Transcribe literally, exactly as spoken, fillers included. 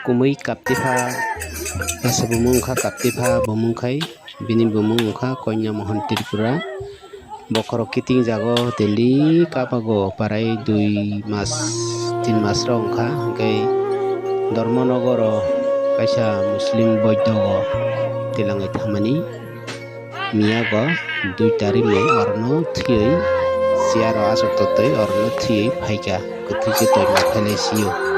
Kumui kaptipha, asa bumung wngkha kaptipha bumung khai, bini bumung wngkha Konya Mohon Tripura. Bokhorok kiting jago, daily kapago, parai dui mas, tin mas rok wngkha, hwnkhe Dharmanagar o kaisa Muslim boido o twilangwi thangmani. Miyago dui tarik ni orono thwiwi chair o achuk totwi orono thwiwi phaikha, kwthwi khe toima phailai sio.